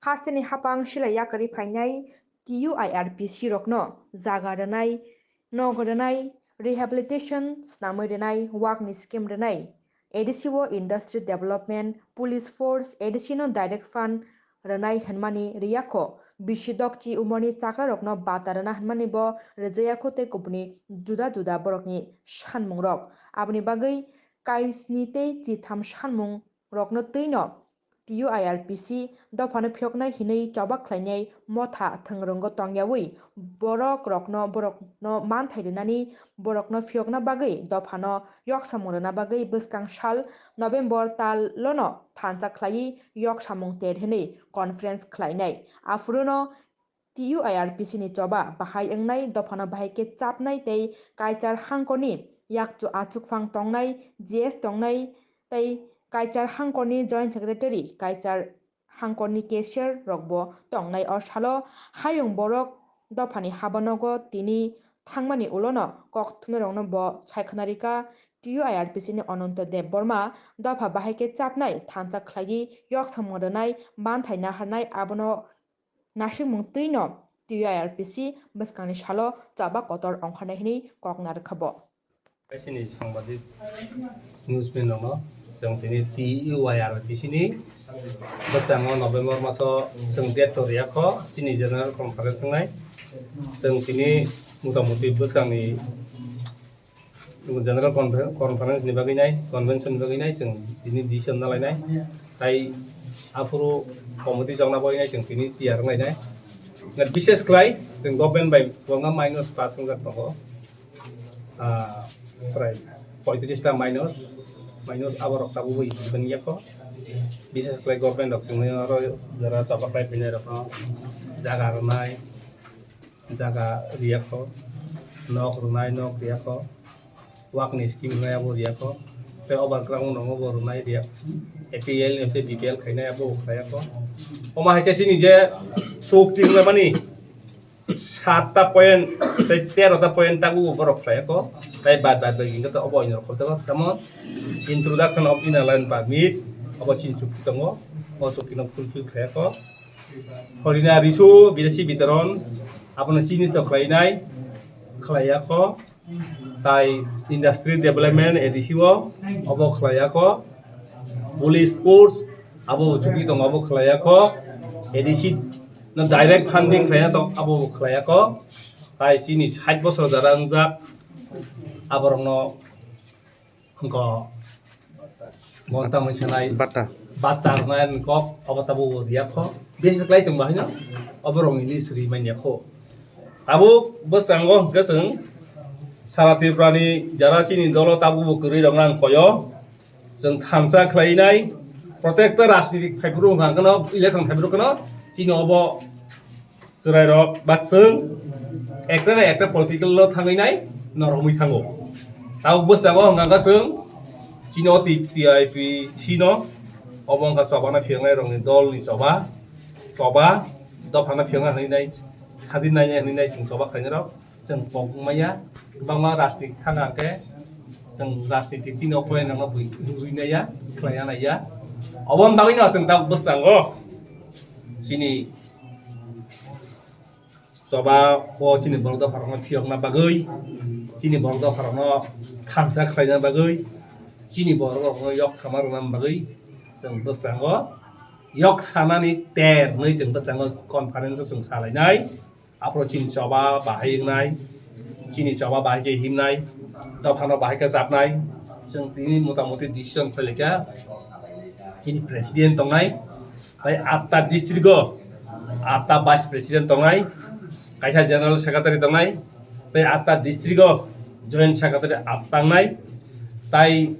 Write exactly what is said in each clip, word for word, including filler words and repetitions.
Hasteni hapang silai yakarwi phainai T U I R P C rokno jaga rwnai, nog rwnai, rehabilitation snamwi rwnai, wakni scheme rwnai, A D C o industry development, police force, A D C no direct fund rwnai hwnmani riyakho, bisi dokchi umorni chakrarokno bata rwna hwnmani bo rwjayakho tei kubuni juda juda borokni sanmungrok. Aboni bagwi kaisni tei chitham sanmung rokno twino T U I R P C dophano phiyoknai hinwi choba khlainai motha thwngrwngo tongyawi borok rokno, borokno manthai rwnani, borokno phiyokna bagwi dophano yoksamung rwna bagwi bwskang sal November talono thansa khlaiwi yoksamung ter hinwi conference khlainai. Aphuruno T U I R P C ni choba bahai wngnai, dophano bahai khe chapnai tei Kaichar hangkorni yakchu achukphang tongnai, G S tongnai tei Kaichar hangkorni Joint Secretary, Kaichar hangkorni cashier rokbo tongnai. O salo hayung borok dophani habanogo tini thangmani ulono kok thumnairokno bo saikhwna rikha. T U I R P C ni Ananto Debbarma dopha bahai khe chapnai thansa khlaiwi yoksamung rwnai, manthai naharnai, abono nasikmung twino T U I R P C bwskangni salo choba kotor ongkharnai hwnwi kok narwkha bo. Kaisini sangbadik newsman rokno chwng tini T U I R P C ni bwskango November maso chwng date to riyakho chini general conference wngnai. Chwng tini motamuti bwskangni General confer-, conference ni bagwi nai, convention ni bagwi nai, chwng tini decision na lainai. Tai aphuru committee chokna bagwi nai, chwng tini tiyar wng lainai. Na bishes khlai, chwng government bai kwbangma minus pass wngjak tongo. Ah, prai poitrish ta minus, minus aborok tabukbo implement yakho. Bishes khlai government rok chwngno oro jora choba khlai phainai rokno jaga rwnai. Jaga riyakho, nok rwnai nok riyakho, wakni scheme rwnai abo riyakho, tei overground rokno bo rwnai riyak, A P L ni tei B P L khainai abo khlaiyakho. Omo hai khe chini je chuk tinglamani satta point tei tero ta point tabuk borok khlaiyakho, tei bad bad bai hwnkhe obo oino rok khobjago. Tamo introduction of inner line permit, obo chini chukti tongo, o chukti no fulfill khlaiyakho. Horina risu birasi bitoron abono chini to khlainai, khlaiyakho. Tai industry development A D C o abo khlaiyakho. Police force abo chukti tongo, abo khlaiyakho. A D C no direct funding khlaina tong abo khlaiyakho. Tai chini sait bosor jara wngjak aborokno Wngkha. Bonta mui sanai. Bata. Bata rwnai kok, obo tabuk bo riya kho. Besi kwlai chwng bahai no. Obo rok ni list ri manya kho. Tabuk bwskango hwnkhe chwng Sara Tripura ni jara chini dolo tabuk bo kwrwi rok nang koyo. Chwng thansa khlai nai. Protector rajnitik phaiphuru hwnkha hwnkhe no, election phaiphuru hwnkhe no chini obo chwrairok ba chwng ekta na ekta political o thangwi nai norokmwi thango. Tabuk bwskango hwnkha khe chwng chini o T I P C no obo wngkha choba no phiyoknai rokni dolni choba, choba dophano phiyokna hinwi nai, sadin nainai hinwi nai chwng choba khlainai rok chwng kok wngmaya. Kwbangma rajnitik thangkha hwnkhe chwng rajnitik chini o point rokno bui rwinaiya, khlaiya naiya. Oboni bagwino chwng tabuk bwskango chini choba o chini borok dopharokno phiyokna bagwi, chini borok dopharokno thansa khlaina bagwi, chini borok rokno yok sama rwna bagwi chwng bwskango yok sanani ter hwnwi chwng bwskango conference o chwng salainai. Aphuru chini choba bahai wngnai, chini choba bahai khe himnai, dophano bahai khe chapnai. Chwng tini motamuti decision khlai laikha, chini president tongnai, tai atta district o atta vice president tongnai, kaisa general secretary tongnai, tai atta district o joint secretary atta wngnai, tai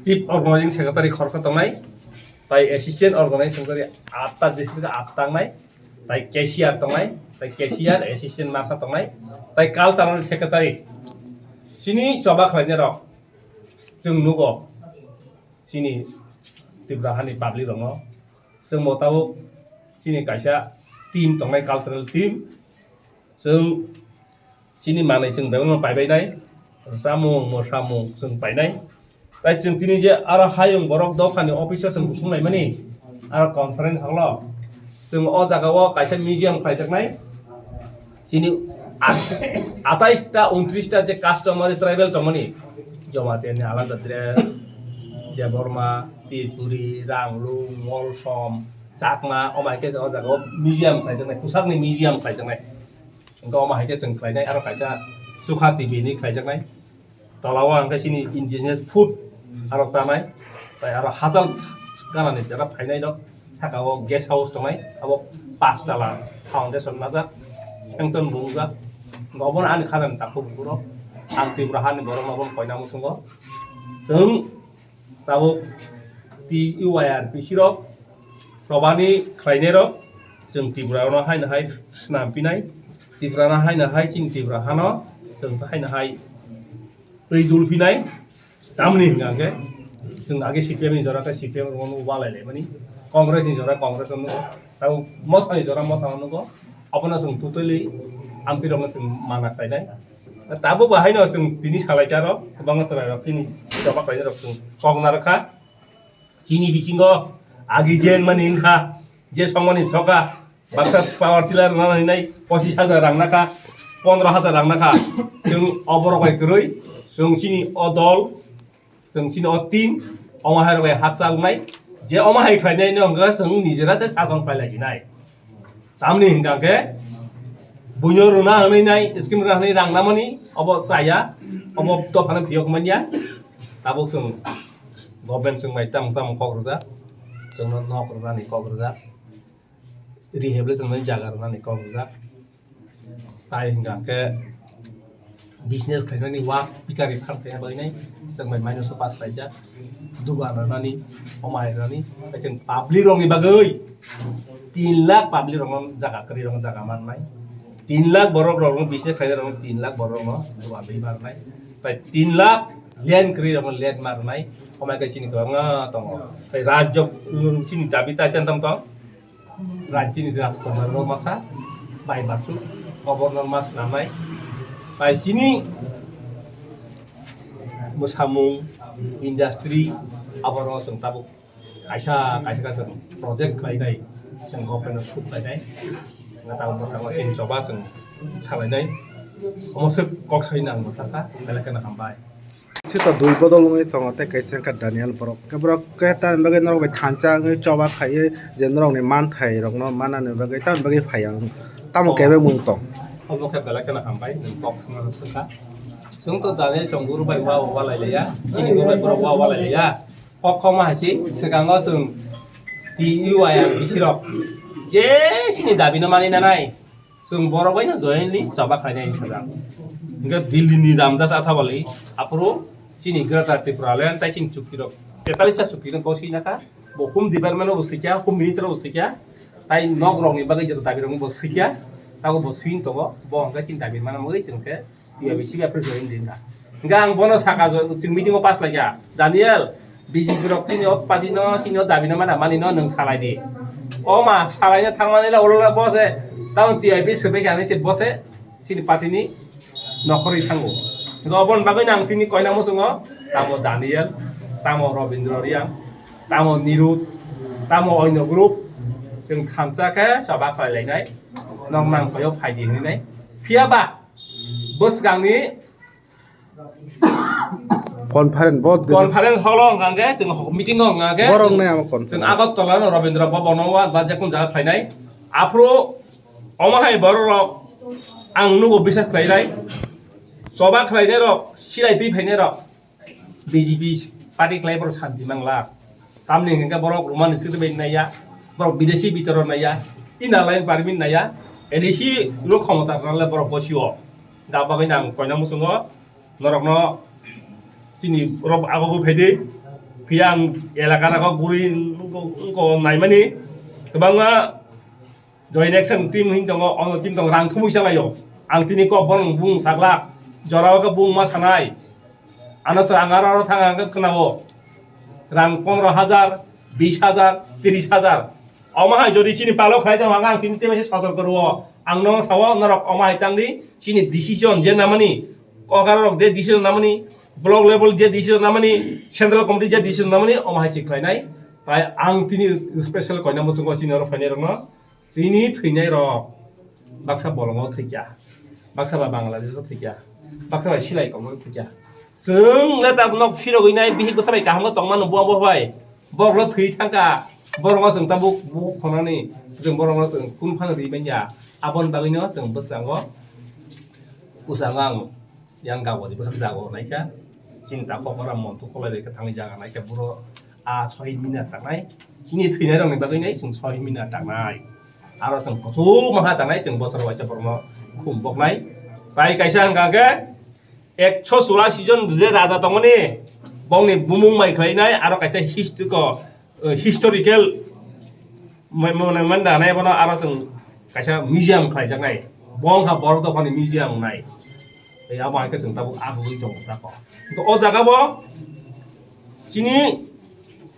chief organizing secretary khoroksa tongnai, tai assistant organizing secretary atta district o atta wngnai, tai cashier tongnai, tai cashier assistant masa tongnai, tai cultural secretary. Chini choba khlainai rok chwng nugo. Chini Tripura hani public rokno chwng bo tabuk chini kaisa team tongnai, cultural team. Chwng chini manwi chwng bebakno paibainai, rwchapmung mwsamung chwng painai. Tai chwng tini je aro hayung borok dophani office o chwng kuthum laimani, aro conference hall o Chwng o jaga o kaisa museum khlaijaknai. Chini at-, atais ta, untris ta je customary tribal tongmani, Jamatia ni alada dress, Debbarma, Tripuri, Ranglung, Molsom, Chakma, omo hai khe o jaga o museum khlaijaknai, kwchakni museum khlaijaknai. Hwnkhe omo hai khe chwng khlainai, aro kaisa Sukha T V ni khlaijaknai. Tola o hwnkhe chini indigenous food aro chanai, tai aro hachal ganani jora phainai rok, saka o guest house tongnai, abo pash tala foundation najak, sanction bo wngjak. Obono ani khajani takhuk bukurok, ang Tripura hani borok no obono koina muchungo. Chwng tabuk T U I R P C rok, chobani khlainai rok, chwng Tripura no haino hai swnam pinai, Tripura no haino hai chini Tripura hano chwng haino hai twi dul phinai. Tamni hwnka hwnkhe chwng age C P M ni jora khe C P M rokno walai laimani, Congress ni jora Congress rokno, tei motha ni jora motha rokno, abono chwng totally amtwi rokno chwng mana khlainai. Tabuk bo haino chwng tini salai kha rok, kwbangma chwrai rok chini choba khlainai rok chwng kok narwkha. Chini bisingo agi jeng mani wngkha, je songmani soka, baksa power tiller rwna hinai pochis hajar rang nakha, pondro hajar rang nakha. Chwng oborok bai kwrwi, chwng chini o dol, chwng chini o team, omo hai rok bai hakchal wngnai. Je omo hai khlainai no hwnkhe chwng nijera se sason khlailai sinai. Tamni hwnkha khe buino rwna hwnwi nai, scheme rwna hwnwi rang namani, obo chaya, obo dophano phiyok manya. Tabuk chwng government chwng bai tamo tamo kok rwjak, chwngno nok rwnani kok rwjak, rehabilitation ni jaga rwnani kok rwjak. Tai hwnkha khe business khlainani wak pikari thang tei bagwi nai chwng bai minus o pass khlaijak, dugan rwnani, omai rwnani, tei chwng public rokni bagwi tin lakh public rokno jaga kwrwi rokno jaga mannai, tin lakh borok rokno business khlainai rokno tin lakh borok rokno dugan rwi mannai, tei tin lakh land kwrwi rokno land mannai, omai khe chini kwbangma tongo. Tei rajyo chini dabi tai tei tamo tong. Rajini Rajkumar no masa, bai basu, governor mas namai, bai chini mwsamung, industry, aboro chwng tabuk kaisa, kaisa, kaisa project khlainai, chwng government no suk khlainai, na tabuk bwskango chini choba chwng salainai, omo swk kok sai nang mwthakha, belai kheno hambai. Sita dui bodol wngwi tongo tei kaisa wngkha Daniel borok. Khe borok khe tamni bagwi norok bai thansa wngwi choba khaiwi je norokni manthai rokno manani bagwi tamni bagwi phai ang. Tamo kebeng mung tong? Obo khe belai kheno hambai, nwng kok swngna swngkha. Chwng to Daniel chwng guru bai wa wa lai liya, chini guru bai borok wa wa lai liya. Kok khoma hai se, swkango chwng T U I R P C rok je chini dabi no mani nanai. Chwng borok bai no jointly choba khlainai hinwi sajak. Hwnkhe Delhi ni Ramdas Athawale aphuru chini Greater Tipraland tai chini chukti rok, tetallis ta chukti no kok swi nakha. Bo Home Department o bo swikha, Home Minister o bo swikha, tai nok rok ni bagwi joto dabi rok bo swikha, tabuk bo swing tongo. Bo hwnkhe chini dabi mana mungwi chwng khe T I B C bai phwrwng join di wngkha. Hingke ang bono saka jo, chwng meeting o pass laikha, "Daniel, B J P rok chini o party no, chini o dabi no mana mani no nwng salai di." O ma salai no thangmani le olo le bo se, tamo T I B swbai kha hinwi se bo se chini party ni nokhorwi thango. Hingke oboni bagwi no ang tini koina muchungo, tamo Daniel, tamo Robindra Reang, tamo Nirud, tamo oino group, chwng thansa khe choba khlai lainai, nok nang paio phai di hinwi nai. Phiya ba, bwskangni Conference bo conference hall o hwnka hwnkhe, chwng meeting o hwnka hwnkhe, borok nai amo conference. Chwng Agartala no Rabindra Bhavan o ba, ba jekun jaga khlainai. Aphuru omo hai borok rok ang nugo biswas khlainai. Choba khlainai rok, silai twi phainai rok, B J P party khlai borok santi mangla. Tamni hwnkhe borok Roman script bai naiya, borok bidesi bitor naiya, inner line permit naiya, A D C rok khomota rwnale borok bosio. Da bagwi nang koina muchungo norokno chini borok agogo phaidi, phiya ang elaka rago guri wngko, wngko naimani kwbangma Joint Action Team hin tongo, ono team tongo, rang thumui chalaio. Ang tini kok bono bung saglak, jorao khe bung ma sanai. Ano sir ang aro aro thang ang khe khwnao. Rang pondro hajar, bis hajar, tris hajar. Omo hai jodi chini palo khai tong ang tini tebese sotor korwo. Ang no sao norok omo hai tangdi chini decision je namani, kokar rok je decision namani, block level je decision namani, central committee je decision namani, omo hai si khlainai. Tai ang tini special koina muchungo chini oro phainai rokno. Chini thwinai rok baksa bolongo thwikya, baksa ba Bangladesh o thwikya, baksa ba silai kok thwikya. Chwng le tabuk nok phirogwi nai bihik bwsa bai kaham tongmano bo bo bai. Borok no thwi thangka, borok no chwng tabuk buk thonani, chwng borok no chwng kun phano ri manya. Aboni bagwi no chwng bwskango, bwskango ang yang gabo di bwswk jago naikha. Chini takhok ora montu kholai bai kha thangwi jaga naikha buro a sohid mina tangnai. Chini thwinai rokni bagwi nai chwng sohid mina tangnai. Aro chwng kuchuk maha tangnai chwng bosor waisa borokno khum boknai. Bai kaisa hwnkha khe ekso churasi jon je raja tongmani bongni bumung mai khlainai aro kaisa history ko, eh, historical monument danai bono aro chwng kaisa museum khlaijaknai. Bongkha borok dophani museum wngnai. Tei abo hai khe chwng tabuk a rwgwi tongo tako. Hwnkhe o jaga bo chini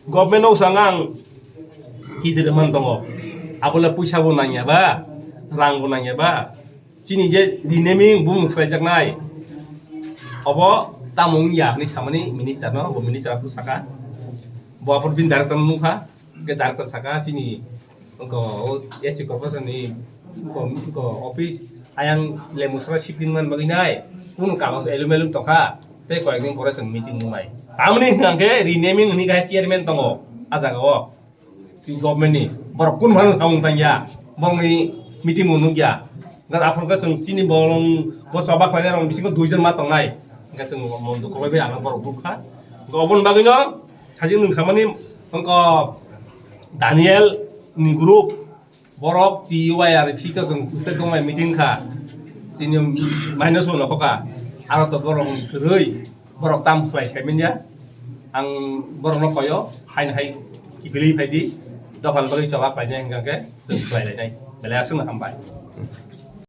government no swkang ang kichir man tongo. Abole puisa bo nangya ba, rang bo nangya ba. Chini je renaming bumung swlaijaknai. Obo tamo wngya hinwi samani minister no, bo minister aphuru saka. Bo aphuru bini director no nukha. Hwnkhe director saka chini wngkha o S C corporation ni wngkha, wngkha office ayang lemu saka sibdin man bagwi nai kunu kagoj elum elum tongkha tei koyekdin pore chwng meeting wngnai. Tamoni hwnkha khe renaming hwnwi khe chairman tongo a jaga o government ni, borok kun phano samung tangya, borokni meeting bo nukya. Hwnkhe aphuru khe chwng chini bolong bo choba khlainai rok bisingo duijon ma tongnai, hwnkhe chwng mon dukha bai ang borok bukha. Hwnkhe oboni bagwi no thajik nwng samani wngkha Daniel ni group, borok T Y R P to chwng state tongmai meeting kha, chini minus one kha, aro to borok ni kwrwi, borok tam khlai sai manya, ang borok no koyo, haino hai kiphilwi phai di, dophani bagwi choba khlainai hwnkha khe chwng khlai lainai, belai aswk no hambai.